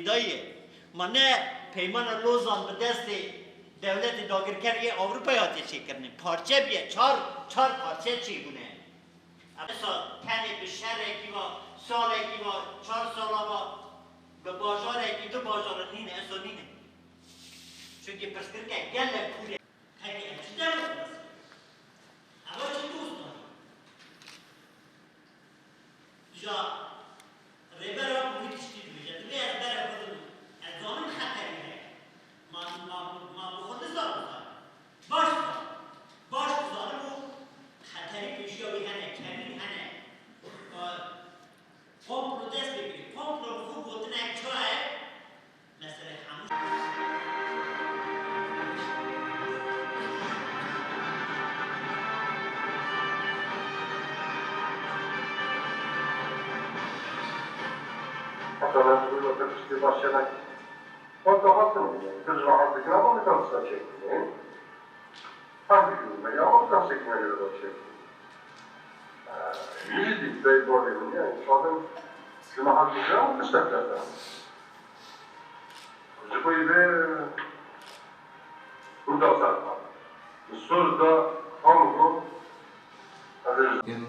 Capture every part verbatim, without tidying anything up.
Dayê, ma ne Peymana Lozan bi destê dewletê dagirker yê Ewropayê hatiye çêkirinê. Parçe bûye, çar, çar parçe çêbûne. Esa tenê bi şerekî va, salekî va, çar sala va, bi bajarekî, du bajara nîne, esa nîne. Çunkî pirsgirêk gelek kûr e. Peki, ev çi demokrasi? Eva çi dost e? Ja Rêber Apo wî tiştî dibêje, divê ez berê xwe bidim. Ez zanim xeterî heye. Ma, ma, ma bi xwe nizanim zanim. Baş dizanim. Baş dizanim û xeterî pêşiya wî hene, kevîn hene. Komplo dest pê kirî. Komplo bi xwe gotinek ça ye? Mesele hemû. Heta ez bû weke tiştê baş çênekî. Heta hatin, tu ji rahat dikira, ma dikar tişta çêkirî. Her dikim, me ya wexta sekine lê de çêkirî. Min jî dît, bey bavê min, yani, çavan ji me hal dikira, tiştek derdixist. Ji bo vê hûn da ser xwe. Li Soz de Kongo, ez ê ji Kin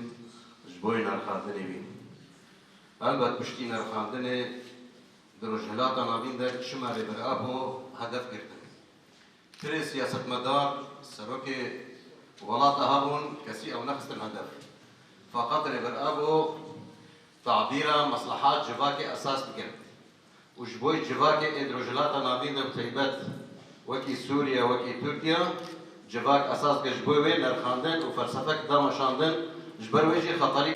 ji bo nirxandinê wî. Elbet piştî nirxandinê di Rojhilata Navîn de çima Rêber Apo hedef girtin? Pirê siyasetmedar, serokê welata hebûn, kesî ew nexistin hedef. Feqet Rêber Apo tabîra mesleha civakê esas digirt. Û ji bo civakê ê di Rojhilata Navîn de bi taybet wekî Sûriye, wekî Tirkiye, civak esas dike ji bo wê nirxandin û felsefek dameşandin, ji ber wê jî xeterî.